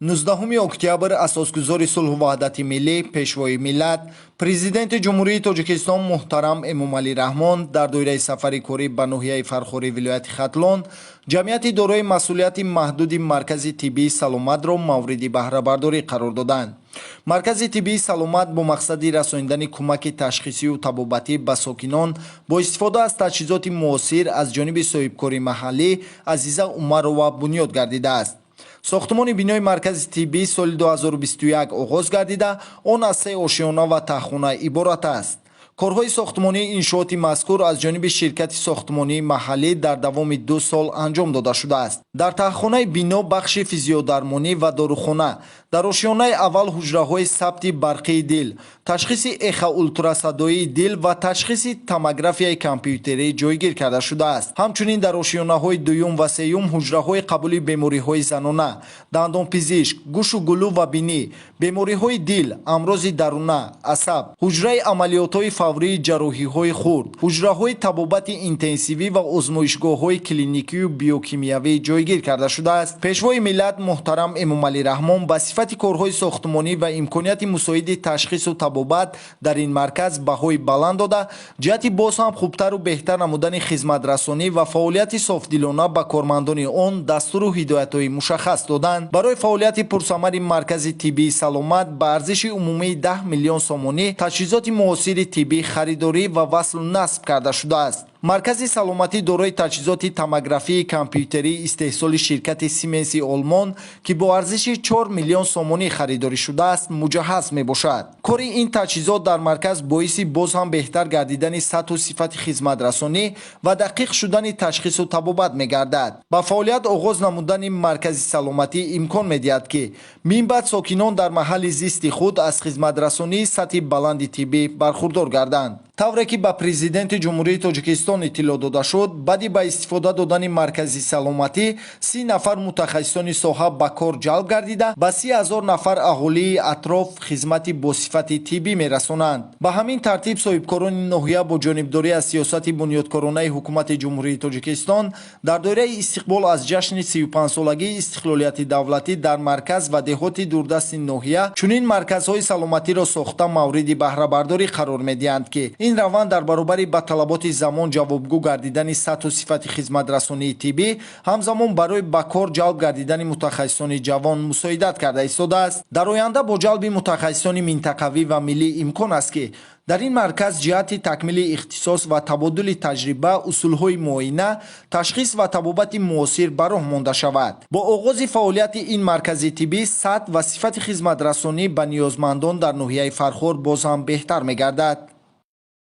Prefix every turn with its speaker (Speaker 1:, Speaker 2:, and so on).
Speaker 1: 19 октябр асосгузори сулҳу ваҳдати миллӣ, Пешвои миллат, Президенти Ҷумҳурии Тоҷикистон муҳтарам Эмомалӣ Раҳмон дар доираи сафари корӣ ба ноҳияи Фархори вилояти Хатлон ҷамъияти дорои масъулияти маҳдуди Маркази тиббии Саломатро мавриди баҳрабардорӣ қарор доданд. Маркази тиббии Саломат бо мақсади расонидани кӯмаки ташхисию табобатӣ ба сокинон бо истифода аз таҷҳизоти муосир аз ҷониби соҳибкори маҳаллӣ Азиза Умарова бунёд гардидааст. Сохтмони бинои маркази тиббӣ соли 2021 оғоз гардида, он аз се ошёна ва таҳхона иборат аст. Корҳои сохтмонии иншооти мазкур аз ҷониби ширкати сохтмонии маҳаллӣ дар давоми 2 сол анҷом дода шудааст. Дар таҳхонаи бино бахши физиодармонӣ ва дорухона, дар ошёнаи аввал ҳуҷраҳои сабти барқии дил, ташхиси эхоултрасадоии дил ва ташхиси томографияи компютерӣ ҷойгир карда шудааст. Ҳамчунин дар ошёнаҳои дуюм ва сеюм ҳуҷраҳои қабули бемориҳои занона, дандонпизишк, гӯшу гулӯ ва бинӣ, бемориҳои дил, амрози даруна, асаб, ҳуҷраи амалиётҳои фаврии ҷарроҳиҳои хурд, ҳуҷраҳои табобати интенсивӣ ва озмоишгоҳҳои клиникию биокимиявӣ ҷойгир карда шудааст. Пешвои миллат муҳтарам Эмомалӣ Раҳмон ба сифати корҳои сохтмонӣ ва имконияти мусоиди ташхису табобат дар ин марказ баҳои баланд дода, ҷиҳати боз ҳам хубтару беҳтар намудани хизматрасонӣ ва фаъолияти софдилона ба кормандони он дастуру ҳидоятҳои мушаххас доданд. Барои фаъолияти пурсамари Маркази тиббии Саломат ба арзиши умумии 10 миллион сомонӣ таҷҳизоти муосири тиббӣ харидорӣ ва васлу насб карда шудааст. Маркази саломатӣ дорои таҷҳизоти томографии компютерии истеҳсоли ширкати Сименси Олмон, ки бо арзиши 4 миллион сомонӣ харидорӣ шудааст, муҷаҳҳаз мебошад. Кори ин таҷҳизот дар марказ боиси боз ҳам беҳтар гардидани сатҳу сифати хизматрасонӣ ва дақиқ шудани ташхису табобат мегардад. Ба фаъолият оғоз намудани Маркази саломатӣ имкон медиҳад, ки минбаъд сокинон дар маҳалли зисти худ аз хизматрасонии сатҳи баланди тиббӣ бархурдор гарданд. Тавре ки ба Президенти Ҷумҳурии Тоҷикистон иттилоъ дода шуд, баъди ба истифода додани Маркази саломатӣ 30 нафар мутахассисони соҳа ба кор ҷалб гардида, ба 30 000 нафар аҳолии атроф хизмати босифати тиббӣ мерасонанд. Ба ҳамин тартиб, соҳибкорони ноҳия бо ҷонибдорӣ аз сиёсати бунёдкоронаи Ҳукумати Ҷумҳурии Тоҷикистон дар доираи истиқбол аз ҷашни 35-солагии истиқлолияти давлатӣ дар марказ ва деҳоти дурдасти ноҳия чунин марказҳои саломатиро сохта, мавриди баҳрабардорӣ қарор медиҳанд, ки ин раванд дар баробари ба талаботи замон ҷавобгӯ гардидани сатҳу сифати хизматрасонии тиббӣ, ҳамзамон барои ба кор ҷалб гардидани мутахассисони ҷавон мусоидат карда истодааст. Дар оянда бо ҷалби мутахассисони минтақавӣ ва миллӣ имкон аст, ки дар ин марказ ҷиҳати такмили ихтисос ва табодули таҷриба усулҳои муоина, ташхис ва табобати муосир ба роҳ монда шавад. Бо оғози фаъолияти ин маркази тиббӣ сатҳ ва сифати хизматрасонӣ ба ниёзмандон дар ноҳияи Фархор боз ҳам беҳтар мегардад.